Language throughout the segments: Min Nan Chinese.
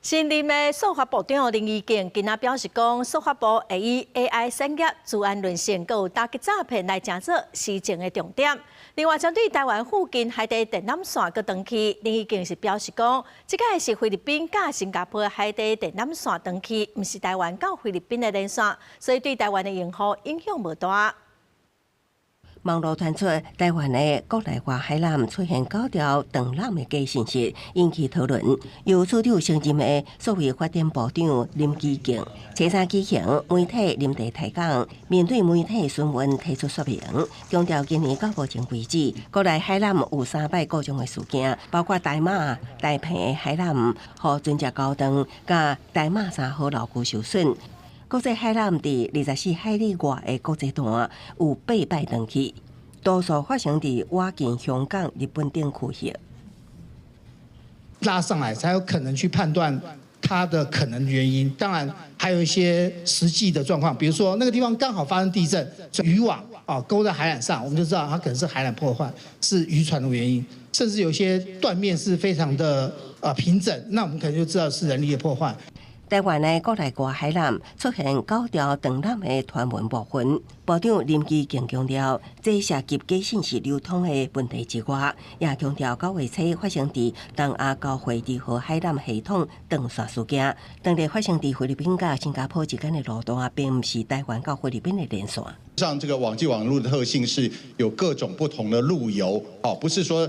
新任的數發部長林宜敬今仔表示講，數發部會以 AI 產業、資安韌性、閣有打擊詐騙來成做施政的重點。另外，針對台灣附近海底電纜線閣斷去，林宜敬是表示講，這擺是菲律賓佮新加坡海底電纜線斷去，毋是台灣到菲律賓的連線，所以對台灣的用戶影響無大。網路傳出台灣的國內外海纜出現九條斷纜的假信息，引起討論。由處長升任的數位發展部長林宜敬，初三舉行媒體臨時提講，面對媒體詢問提出說明，強調今年到目前為止，國內海纜有三擺故障的事件，包括大馬、大鵬的海纜予船隻勾斷，佮大馬3號樓區受損。國際海纜佇24海里外的國際段有八擺斷去，多數發生佇倚近香港、日本等區域。拉上來才有可能去判斷它的可能原因。當然，還有一些實際的狀況，比如說那個地方剛好發生地震，漁網啊勾在海纜上，我們就知道它可能是海纜破壞，是漁船的原因。甚至有些斷面是非常的平整，那我們可能就知道是人力的破壞。台灣的國內外海纜出現九條斷纜的傳聞部分，部長林宜敬強調，這涉及假信息流通的問題之外，也強調9月初發生佇東亞交匯二號海纜系統斷線事件，當日發生佇菲律賓佮新加坡之間的路段，並毋是台灣到菲律賓的連線。像這個網際網路的特性是有各種不同的路由，哦，不是說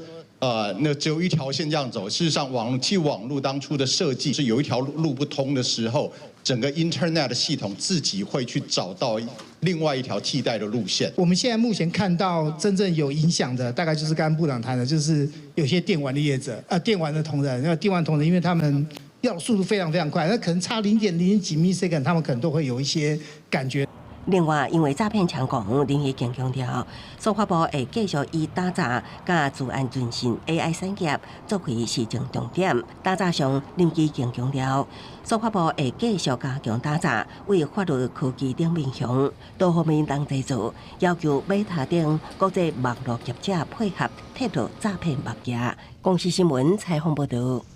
那只有一條線這樣走。事實上，網際網路當初的設計是有一條路不通的時候，整個 Internet 的系統自己會去找到另外一條替代的路線。我們現在目前看到真正有影響的，大概就是剛剛部長談的，就是有些電玩的業者，電玩的同仁，因為電玩同仁，因為他們要速度非常非常快，那可能差零點零幾 millisecond，他們可能都會有一些感覺。另外，因為詐騙猖狂，林宜敬強調，數發部會繼續以打詐佮資安韌性 AI 產業作為施政重點。打詐上，林宜敬強調，數發部會繼續加強打詐，為法律科技等面向多方面同齊做，要求 Meta 等國際網路業者配合鐵落詐騙網頁。公視新聞採訪報導。